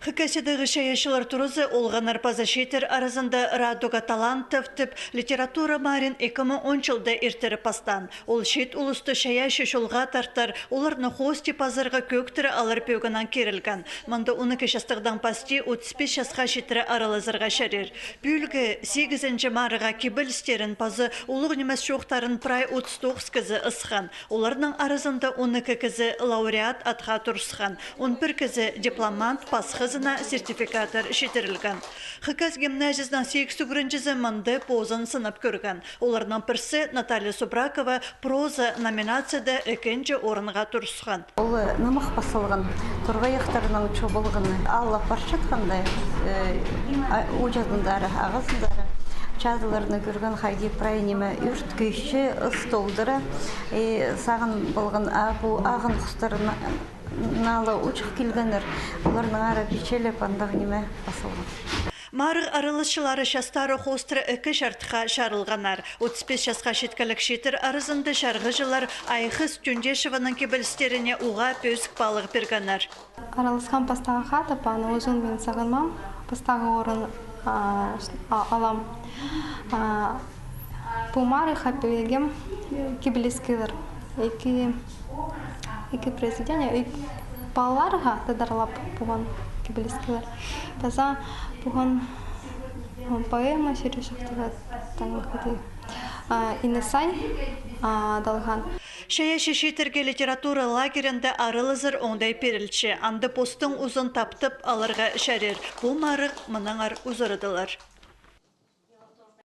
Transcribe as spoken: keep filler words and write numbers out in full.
Хакасиядағы чайаачылар туразы олғаннар паза чииттер аразында «Радуга талантов» тіп литература марин ікі муң он чылда иртіріп пастаан. Ол чиит улусты чайаачы чолға тартар, оларны хоости пазарға кӧӧктіре алар пӧгінең кирілген. Мында он ікі частығдаң пасти отыс пис часха читіре аралазарға чарир. Пӱӱлгі сигізінҷі марығға кибелістерін паза улуғ нимес чоохтарын прай отыс тоғыс кізі ысхан. Оларның аразында он ікі кізі лауреат атха турысхан, он пір кізі дипломант, пасхазына сертификаттар читірілген. Хакас гимназиязының сигіс ӱгренҷізі мында позын сынап кӧрген. Оларның пірсі Наталья Субракова проза номинацияда ікінҷі орынға турысхан. Ол нымах пас салған, торғайахтарның чобылғаны. Алып парчатханда, э, а, ууҷазындар, ағазындар чазыларны кӧрген, хайди прай ниме ӧрткӱӱче, ыс толдыра, э, сағын полған, а пу ағын хустарына, наа ла учух килгеннер, оларның ары пичелеп, андағ ниме пас салған. Марығ араласчылары частары хоостыра ікі чартыхха чарылғаннар. Отыс пис часха читкелек чииттер аразында чарғыҷылар Айхыс Тюндешеваның кибелістеріне уғаа пӧзік паалағ пиргеннер. Араласхам пастағы хатап, аны узун мин сағынмаам, пастағы орын, а, ш-, а, алам. А, пу марығға пілгем кибеліскелер. Ікі, ікі произведение, ік-, палаларға тадарлап полған кибеліскелер. Паза полған, м, поэма, чирі чоохтаға, таң хати, а, «Инесай», а, адалған. Чайаачы чииттерге литература лагерінде аралазар оңдай пирілче. Анда постың узын таптап аларға чарир. Пу марығ мынаңар узарадылар.